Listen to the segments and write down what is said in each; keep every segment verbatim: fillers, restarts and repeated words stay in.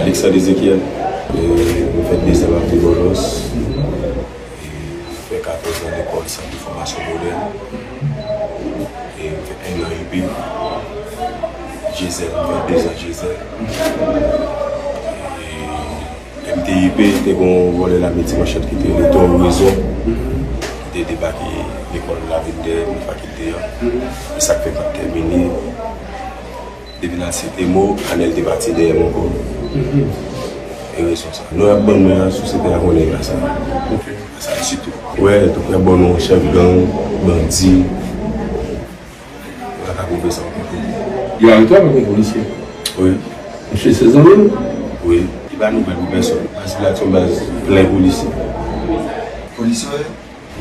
Alexandre Ezekiel, e, mwen fè dezan m ap viv Bòlòs. E, fè katòz an lekòl sant de fòmasyon modèl. E, mwen fè en an I P. Jezèl, mwen fè dezan Jezèl. E, lè m te I P, te gon vòlè lame Ti Manchèt ki te rele Tò Rezon, ki te debake lekòl Lavin dèyè m, fakilte an. E sa k fè m pa t tèmine. Depi nan site mo, Anèl te pati dèyè m ankò. E rezon sa. Non y ap ban mwen an, sosyete a konnen y a sa. Sa sitou. Wè, tou prè ban nou chèf gang, bandi. Yo pa ka pwouve sa ankò. Yo arete w avèk yon polisye? Wi. Misye se zanmi w? Wi. Li pa nouvèl pou pèsòn. Baz la se yon baz plen polisye. Polisye w ye?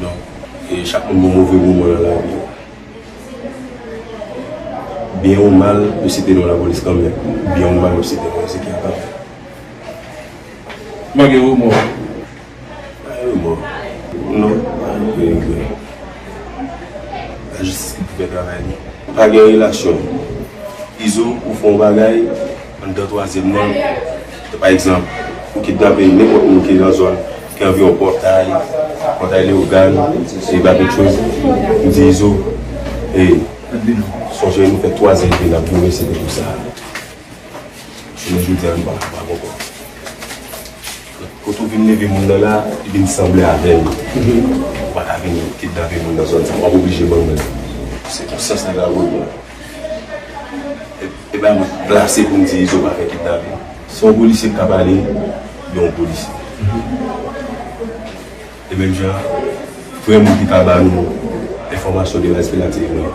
Non. E chak moun gon move moman nan lavi yo. Byen ou mal, yo site non lapolis kanmenm. Byen ou mal, yo site non Ezekiel kanmenm. Malgre remò. Pa gen remò. Non, pa gen regrè. Lajistis ki pou fè travay li. Pa gen relasyon. Izo, ou fè yon bagay, anndan twazyèm nan, pa egzanp, ou kidnape nenpòt moun ki nan zòn, ki anviwon Pòtay, Pòtay Leyogàn, e Baton Rouge, m di Izo, e, sonje nou fè twazyèm ke n ap goumen, se te pou sa. Jounen jodi a, nou pa kapab ankò. Kote w vin leve moun nan la, li vin sanble avè l. Ou pa ka vin kidnape moun nan zòn sa, w ap oblije ban mwen. Se konsyans nèg la pou mwen. E, e pa mwen plase pou m di Izo pa fè kidnape. Se yon polisye k ka pale, yon polisye. E menm jan, vrè moun ki ka ba nou enfòmasyon de baz ki la te vre.